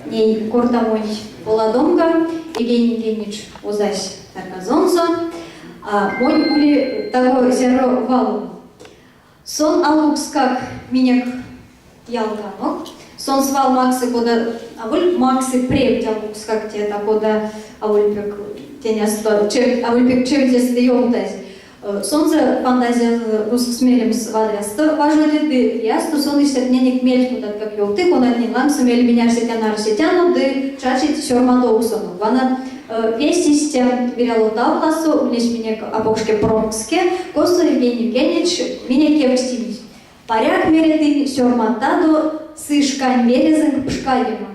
Ней кортамонть поладомга Евгений Евгеньевич озась тарказонзо, а монь ули таго зяро валом. Сон алкукскак минек ялганок. Сон свал максы кода аволь максы превть алкукскак те кода аволь пек тенясто, аволь пек чевтестэ ёвтазь. Сонзэ фантазиязо рузкс меремс вадрясто важоди ды лиясто сон истятненек мельть кодаткак ёвты, конатнень лангсо мель минь арсетяно-арсетяно ды чачить сёрмадовксонок. Вана весть истя Виряло Тавласо ульнесь минек апокшке промкске, косо Евгений Евгеньевич минек кевкстимизь. Паряк, меретинь, сёрмадтадо сы шкань велезэнк пшкадема.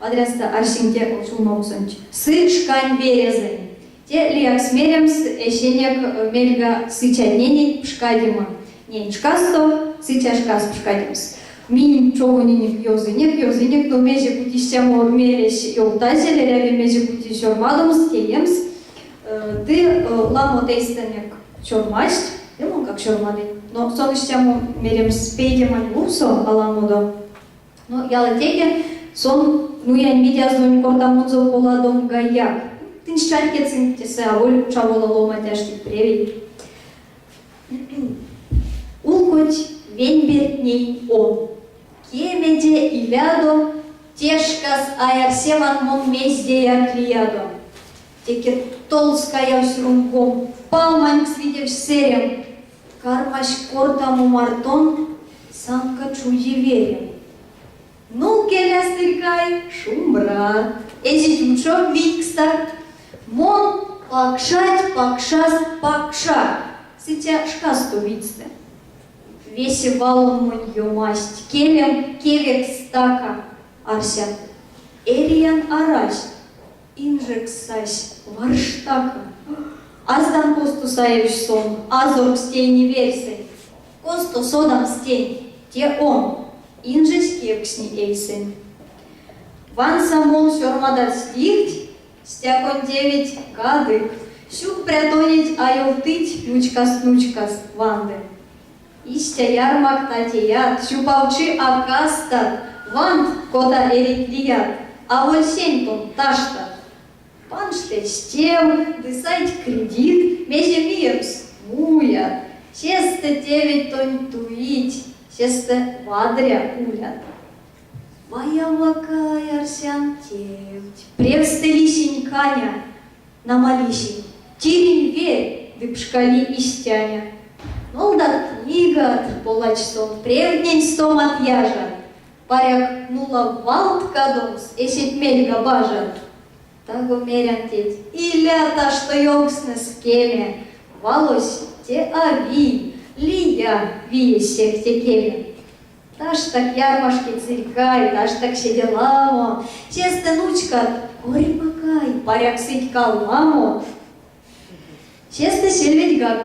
Вадрясто арсинь те сюлмавксонть. Сы шкань верезэнь. Те лиякс меремс эсенек мельга сыцятненень пшкадема. Неень шкасто сыця шкас пшкадемс. Минь човонинек ёзынек, ёзынек, но мезе-бути истямо мелесь ёвтазель, эряви мезе-бути сёрмадомс, теемс. Ды ламо тейстэнек сёрмадсть, ды монгак сёрмадынь. Но сон истямо меремс пейдемань лувсо аламодо. Но ялатеке сон Нуянь Видязнонь кортамонзо поладомгаяк. Тынсь чарькедсынк, тесэ аволь чавола ломанть аштить превей. Улкоть веньбертнень он. Кемеде илядо, те шкас а арсеман мон мездеяк лиядо. Теке толс каявсь рунгом, палманькс витевсь сэрем. Кармась кортамо мартон Санка чуди верем. Ну, келя, сырькай, шумбрат, эзить учо видькстак. Мон пакшать пакшас пакша, сыця шкасто видьстэ. Весе валом монь ёмасть, келем кевекс стака, арсян. Эриян-арась, Инжекс сась, варштака. Аздан косто саевсь сон, азоркс тейни верьсэ. Косто содамс тень, те он, инжесь кевкстни эйсэнь. Ванса мон сёрмадат стихть, стяконь теветь кадык, сюкпря тонеть а ёвтыть нучкаст-нучкаст, ванды. Истя ярмакт а теят, сюпавчи а кастат, вант, кода эрить лият, аволь сень тон таштат. Панжтесь тев ды сайть кредит, мезе миемс, муят. Сестэ теветь тонь туить, сестэ вадря улят. Вай, авакай, арсян тевть, превстэ лисинь каня, Нама лисинь, тиринь верь ды пшкали истяня. Нолдат книгат, поладсь сон, превтнень стомат яжат. Паряк, нула валт кадомс эсеть мельга бажат. Таго мерян теть, иля ташто ёвкстнэс кеме, валось те а вий, лия виесь сехте кеме. Таштак ярмашки цирькай, таштак седе ламо, Сестэ нуцькат, корьмакай, паряк сыть калмамо. Сестэ сельведьгак.